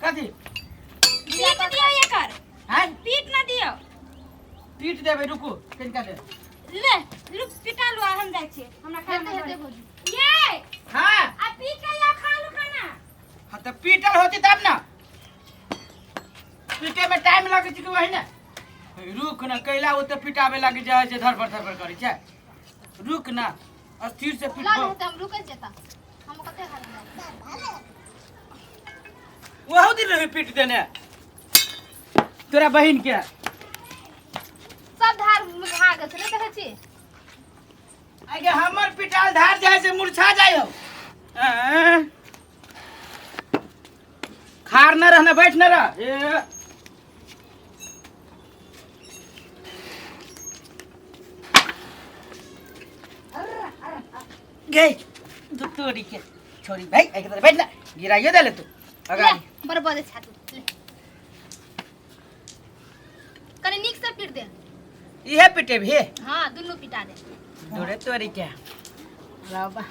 कथी पीट दियौ एकर। हैं? पीट न दियौ। पीट देबै, रुकू कनिका देर। ले रुक, पिटा लो, हम जाइ छियै, हमरा खाना हेतै, हेतै हेतै भौजी। ये। हाँ। आ पीट के या खा लो खाना। हाँ तऽ पीटल होती तब ना, पीटे में टाइम लगै छै कि वही ने। रुक ना, कैला ओते पिटाबे लागी जाइ छै, धरफड़ धरफड़ करै छै। रुक ना, स्थिर से ला पिटबो। हेतै, हम रुकै छियै तऽ हम कते खाना। वहू दिन रही पीट देने तोरा बहिन के। सब धार मुरझा गेल छै, नहि देखै छी? आगे हमर पिटाल धार जाइ से मुरझा जाइ हो। आँ। खार न रहना, बैठ न रह। ए। गई तू तोरी के छोरी भाई, एक तरफ बैठ ना, गिराइयो दे ले तू अगाड़ी। ले, बड़ बजे छा तू। ले, कनि नीक से पीट दे। इहे पिटे भी। हाँ, दुनू पिटा दे। जोड़े तोरी के बाबा।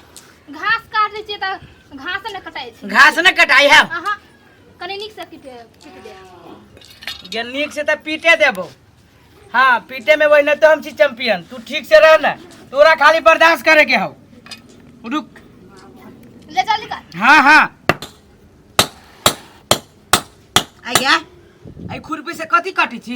घास काट दै छियै तऽ घास ने कटाइ छै। घास न कटाई है। अहाँ कनि नीक से पीट पीट दे। गे नीक से तऽ पीटे देबो। हाँ, पीटे में वही न तो हम छी चैंपियन। तू ठीक से रह ना, तोरा खाली बर्दाश्त करे के हौ। रुक। ले जल्दी कर। हाँ हाँ, आ गया। आई खुरपी से कथी काटे छी?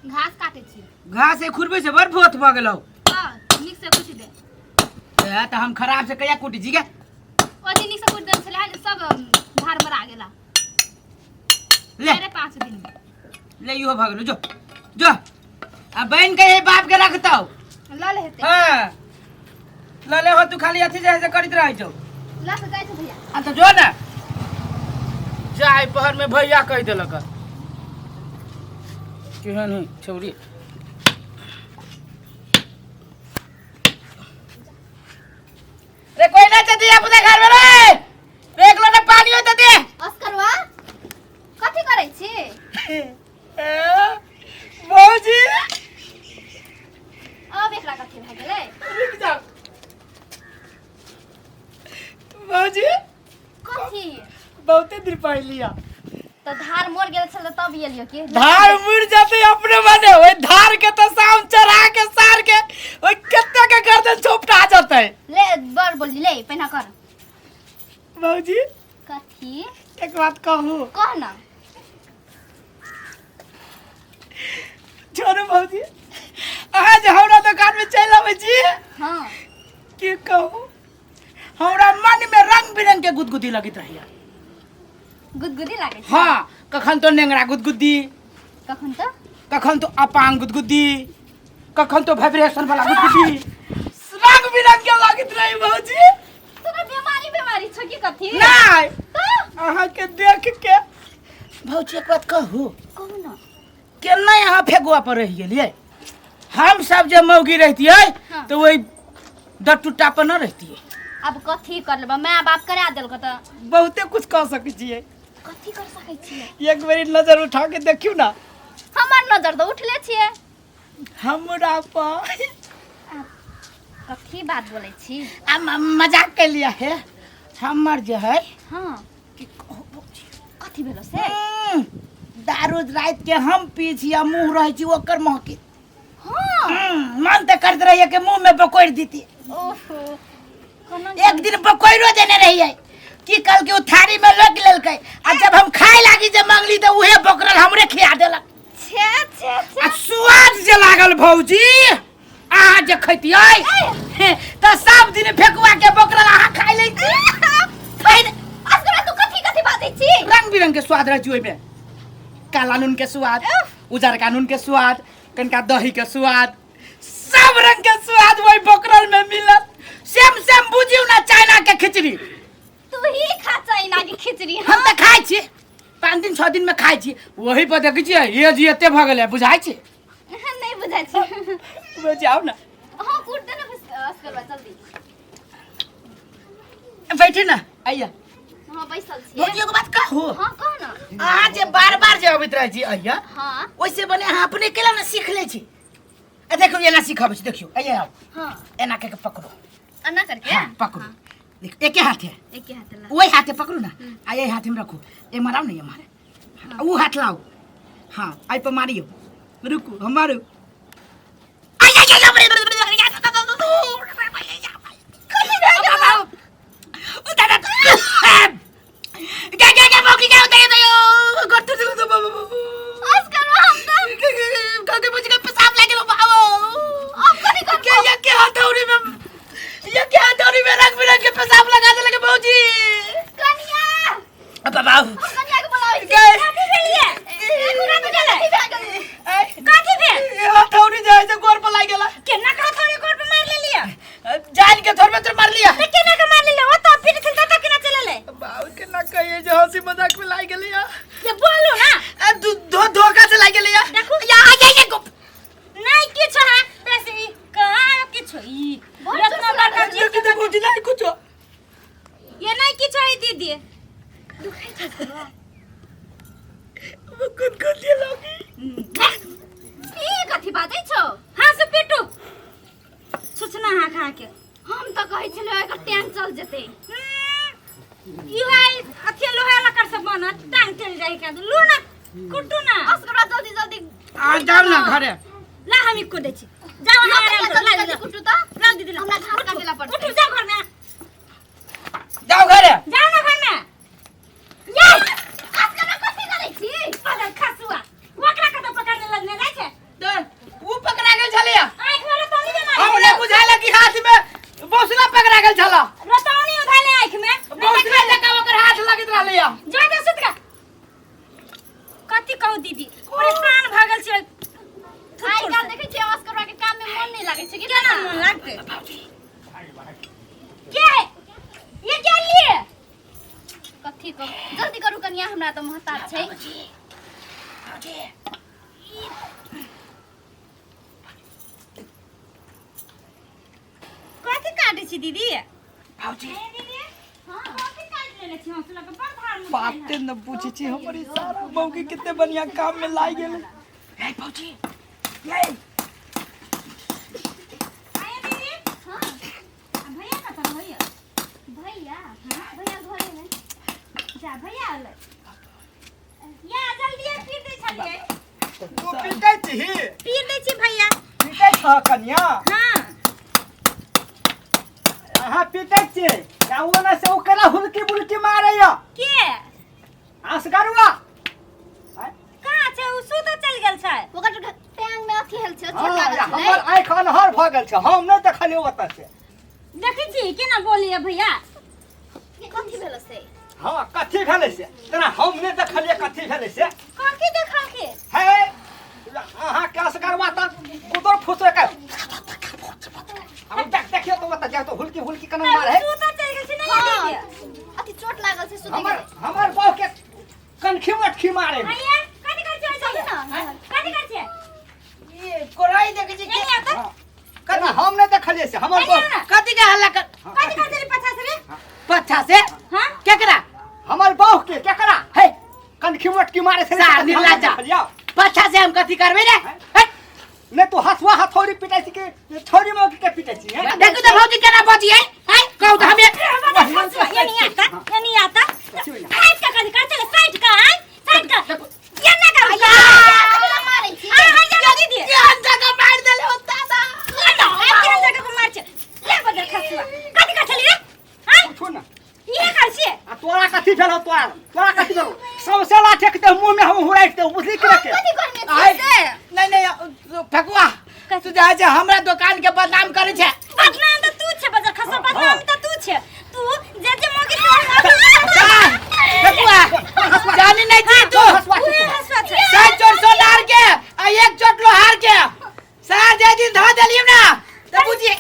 घास काटे छी। घास ए खुरपी से बड़ भोथ भऽ गेलौ। हाँ, नीक से कुटि दे। ए, तऽ हम खराब से कहिया कुटी छी गे? ओहि दिन नीक से कुटि देने छलै हन, सब धार मरा गेला। ले। 4-5 दिन में। ले, इहो भऽ गेलौ। जो जो, आ बन के बाप के रखतौ। ल ले हेतै। हाँ, ल ले हो, तू खाली अथी जे से करैत रहै छौ। ल के जाइ छै भैया। आ तऽ जो ने, जाय पहर में भैया कहि देलक। केहन है छौरी रे? कोई ना छै दिया पुता घर में रे? एक लोटा पानी हो त दे। अस्करवा, कथी करै छी? ए, भौजी। अब एकरा कथी भए गेलै? रुक जाओ भौजी। कथी? बहुते दिन पहले आ तऽ धार मर गेल छल तब एलियो की? धार मुड़ जाते अपने मने, ओइ धार के तो शाम चढ़ा के सार के ओइ कत्ते के गर्दन चौपटा जाते। ले, बड़ बोली, ले पहिना कर। भौजी। कथी? एक बात कहू? कह ना। छोड़ू भौजी, अहाँ जे हमरा दुकान में चलि अबै छी, की कहू, हमरा मन में रंग बिरंग के गुदगुदी लगैत रहैया। गुदगुदी लागै छै? हाँ, कखन तो नेंगरा गुदगुदी, कखन तो, कखन तो अपांग गुदगुदी, कखन तो वाइब्रेशन वाला गुदगुदी, रंग बिरंग के लगैत रही भौजी। तोरा बीमारी बीमारी छौ की कथी? नहीं। तऽ अहाँ के देख के भौजी, एक बात कहू? कहू ना। केना यहाँ फेगुआ पर रहि गेलियै? हम सब जे मौगी रहितियै तऽ ओहि दटुट्टा पर न रहितियै। अब कथी कर लेबै, माय बाप करा देलको तऽ। बहुते कुछ कह सकै छियै। कथी कर सकै छियै? एक बेरी नजर उठा के देखियौ ना। हमर नजर तऽ उठले छियै। हमरा पर। कथी बात बोलै छी? आ मजाक के लिया है, हमर जे है, की कहू भौजी। कथी भेलो से? दारू राति के हम पी छी आ मुँह रहै छी ओकर महकी। मन तऽ करैत रहैया कि मुँह में बकोरि दीती। ओहो, कोना? एक दिन बकोइरो देने रहियै, की कहलकै, ओ थारी में लोकि लेलकै आ जब हम खाय लागी जे मंगली तऽ उहे बकरल हमरे खिया देलक। छे छे छे। आ स्वाद जे लागल भौजी, अहाँ जे खैतियै तऽ सब दिन फेकुआ के बकरल अहाँ खाय लै छी। असगरा तू कथी कथी बाजै छी? रंग बिरंग के स्वाद रहै छै ओहिमे, काला नून के स्वाद, उजरका नून के स्वाद, कनिका दही के स्वाद, सब रंग के स्वाद वही बकरल में मिलत। सेम सेम बुझियौ ना चाइना के खिचड़ी। तू ही खा चाइना के खिचड़ी। हम तऽ खाइ छी, 5 दिन 6 दिन में खाइ छी। वही पर देखै छियै, ये जी एते भऽ गेलै, बुझाइ छै? नहीं बुझाइ छै। बुझाउ ना। हाँ, कूट दे ना असगरवा, जल्दी। बैठी ना, आइया। हाँ, बैसल छी। भौजी, एगो बात कहू? हाँ, कह ना। अहाँ जे बार बार जे अबैत रहै छी अइया, हाँ। ओहिसे बने अहाँ अपने केला ने सीख लै छी। आ देखियौ, एना सिखाबै छी, देखियौ, आइया आउ। हाँ। एना के पकड़ो। एना करके। हाँ, पकड़ो। देखियौ, एके हाथे। एके हाथे ला। वही हाथे पकड़ू ना, आ यही हाथे में रखू। एम्हर आउ ने, एम्हर। आ ऊ हाथ लाउ। हाँ, आइ पर मारियो। रुकू, हम मारू। पेशाब लगा देलक भौजी। कनिया। बाबा। कनिया के बोलाबै छी। गए। कथी भेलिए? कथी भेलै? कथी भेल? हथौड़ी जे है से गोर पर लागि गेला। केना के हथौड़ी गोड़ पर मारि लेलिए? जान के थोड़बे तो मार लिया। तऽ केना के मारि लेलिए? ओतऽ पीट छल ततऽ केना चललै? बाबू के ना कहिए जे हंसी मजाक में लागि गेली। ये बोलू ना। आ धोखा से लागि गेली। देखू। या या या गुप। नहीं किछु है बेसी ई कहाँ किछु ई इतना बड़का चीज। देखी तो भौजी, नहीं कुछ। ये नहीं किछु है दीदी। वो कौन कौन दिया लोगी? ई कथी बाजै छौ? हाँ से पीटू छुछना हाँ खा के। हम तऽ कहै छलियै एकर टांग चल जेतै। ई है अथी लोहा लकड़ से बनत, टांग चल जाई के लू ना कुटू ना। असगरा जल्दी जल्दी। आ जाओ ना घरे। ला, हम इको दै छी, जाओ अहाँ आराम करू। ला जल्दी दीदी। कुटू तऽ। ला दीदी, ला। हमरा घास काटे ला पड़तै। उठू, जाओ घर में। जाओ घरे। जाओ ना घर में ये। असगरा कथी करै छी? बदल खसुआ ओकरा कतऽ पकड़ने लगने जाइ छै। तो ऊ पकड़ा गेल छलिया। आँखि में रतौनी में मारे। हमरे बुझाइला कि हाथ में बौसला पकड़ा गेल छला। रतौनी उधाले आँखि में। बौसला जकाँ ओकर हाथ लगैत रहलैया। जा जा सुत का। कथी कहू दीदी, परेशान भऽ गेल छियै। आइ काल्हि देखै छियै असगरा के काम में मन नहि लागै छै कि? केना मन लागतै? के है ये? क्या लिए? कथी कहू, जल्दी करू कनिया, हमरा तऽ महताज छै। कथी काटै छी दीदी? भौजी। ए दीदी। हाँ। कथी काटि लेने छी हौसला के? बड़ धार मुझे। बाते न पूछे छी, हमर ई सारा मौगी कितने बढ़िया काम में लाग गेल। ए भौजी, ये। आया दीदी। हाँ। आ भैया कतऽ रहैया? भैया? भैया घरे में। जा, भैया अलै या जल्दी पीट दै छलियै। तू पीटै छही? पीट दै छी भैया। पीटै छह कनिया? हाँ। अहाँ पीटै छियै या ओना से ओ केना हुलकी बुलकी मारैया? के? असगरुआ। कहाँ छै? उ सुतऽ चलि गेल छै। ओकर टांग में अथी हेल छै, चोट हाँ, लागल छलै। हमर आँखि अन्हर भऽ गेल छै, हम नहि देखलियै ओतऽ से। देखै छी केना बोलिए भैया। कथी भेल से? हाँ, कथी भेलै से तेना हम नहि देखलियै, कथी भेलै से। कथी देखलके? हे, अहाँ के असगरुआ तऽ कुदर फुसरे के अब देख, देखियो तो ओतऽ जाय तो हुलकी हुलकी केना मारे है। सुतऽ चलि गेल छै नहीं। हाँ, दीदी। अथी चोट लागल छै, सुति हमर गेलै। हमर बहू के कनखी मटखी मारे है। भैया, कथी करै छियै? चलू ना। कथी करै छियै? ये कोराई देखै छी। एने आउ तऽ। हाँ। केना हम नहि देखलियै से हमर एने बहू आउ ना। कथी के हल्ला कर? कथी करै छली पछा से रे? पछा से? हाँ। केकरा? हमर बहू के केकरा हे। कनखी मटकी मारे से। सार निर्लज्जा। पछा से हम कथी करबै रे? हे। नहीं तू हसुआ हथौड़ी पिटाई छी कि छौरी मौगी के पिटाई छी हैं? देखू तऽ भौजी केना बजी है। हैं, कहू तऽ हमे। एने आता, एने आता। साइड का कथी करै छलै? साइड का आइ, साइड का ये ना करू। असगरा मारै छी। आ हा या दीदी। केहन जगह मारि देले हो दादा। आ केहन जगह पर मार छै ले बदल खसुआ। कथी करै छली रे? आइ। पूछू ना। इहे करै छियै? आ तोरा कथी भेलौ? तोरा तोरा कथी भेलौ? सबसे लाठे के मुंह में हम हुराइट दे, बुझली के रखे। कथी करने छियै आइ से? नहीं नहीं फकुआ, तू जाइ छै हमरा दुकान के बदनाम करै छै। बदनाम तऽ तू छै बदल खसुआ, बदनाम तऽ तू छै। तू जे जे मौगी तोर। फकुआ, जानी नहीं छी तू। हसुआ छी उहे तोरा। हसुआ छै। सात चोट सोनार के आ एक चोट लोहार के सार जे दिन धऽ देलियौ ना तऽ बुझिए।